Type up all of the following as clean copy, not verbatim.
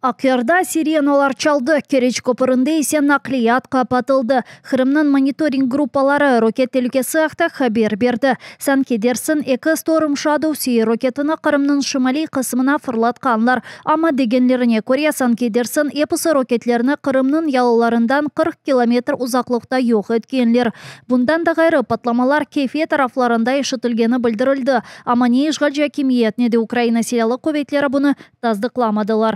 Aqyarda sirenalar çaldı, Keriç köpürinde ise naqliyat qapatıldı. Qırımnıñ monitoring gruppaları roket telükesi aqta haber berdi. Sanki dersiñ eki Storm Shadow C roketini Qırımnıñ şimaliy qısmına fırlatqanlar. Amma degenlerine köre, sanki dersiñ episi roketlerni Qırımnıñ yalılarından 40 kilometr uzaqlıqta yoq etkenler. Bundan da ğayrı, patlamalar Kefe taraflarında eşitilgeni bildirildi. Amma ne işğalci akimiyet, ne de Ukraina Silâlı quvetleri bunı tasdıqlamadılar.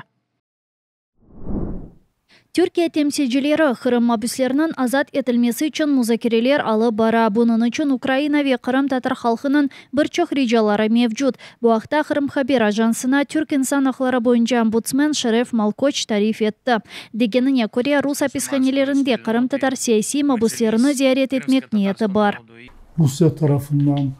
Türkiye temsilcileri Qırım mabüsleriniñ azat etilmesi içün muzakereler alıp bara. Bunıñ içün Ukraina ve qırımtatar halqınıñ bir çoq ricaları mevcut. Bu aqta Qırım haber ajansına Türk insan aqları boyunca ombudsmen Şeref Malkoç tarif etti. Degenine köre, rus apishanelerinde qırımtatar siyasiy mabüslerini ziyaret etmek niyeti bar. Rusya tarafından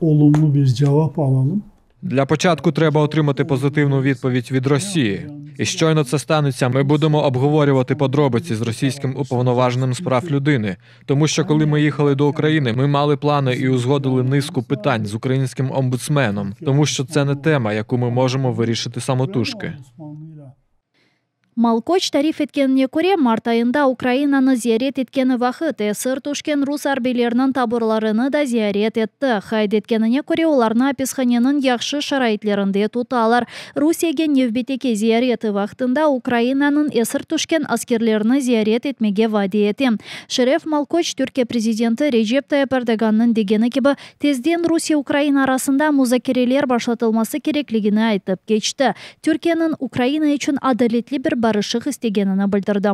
olumlu bir cevap alalım. Для початку треба отримати позитивну відповідь від Росії. І щойно це станеться, ми будемо обговорювати подробиці з російським уповноваженим з прав людини. Тому що коли ми їхали до України, ми мали плани і узгодили низку питань з українським омбудсменом, тому що це не тема, яку ми можемо вирішити самотужки. Malkoç tarif etkenine köre, mart ayında Ukrainanı ziyaret etkeni vaqıt esir tüşken rus arbiyleriniñ taburlarını da ziyaret etti. Qayd etkenine köre, olarnı apishaneniñ yahşı şaraitlerinde tutalar. Rusiyege nevbetteki ziyareti vaqtında Ukrainanıñ esir tüşken askerlerini ziyaret etmege vade ete. Şeref Malkoç Türkiye prezidenti Recep Tayyip Erdoğannıñ degeni kibi, tezden Rusiye-Ukraina arasında muzakereler başlatılması kerekligini aytıp keçti. Türkiyeniñ Ukraina içün adaletli bir barışıq istegenini bildirdi.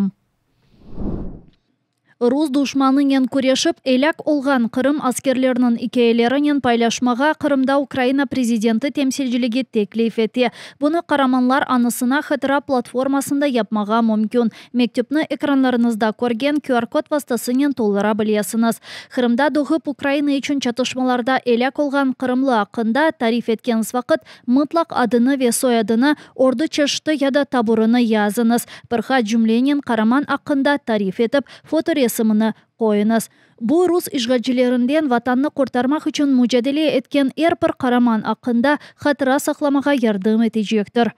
Rus duşmanınen küreşip elâk olğan Qırım askerleriniñ ikâyelerinen paylaşmağa Qırımda Ukraina prezidenti temsilciligi teklif ete. Bunı Qaramanlar anısına hatıra platformasında yapmağa mümkün. Mektüpni ekranlarıñızda körgen QR-kod vastasınen toldura bilesiñiz. Qırımda doğıp Ukraina içün çatışmalarda elâk olğan qırımlı aqqında tarif etkeniñiz vaqıt mıtlaq adını ve soyadını, ordu çeşiti ya da taburını yazıñız. Bir qaç cümlenen qaraman aqqında tarif etip, fotoresimini qoyuñız. Bu, rus işğalcilerinden Vatannı qurtarmaq içün mucadele etken er bir qaraman aqqında hatıra saqlamağa yardım etecektir.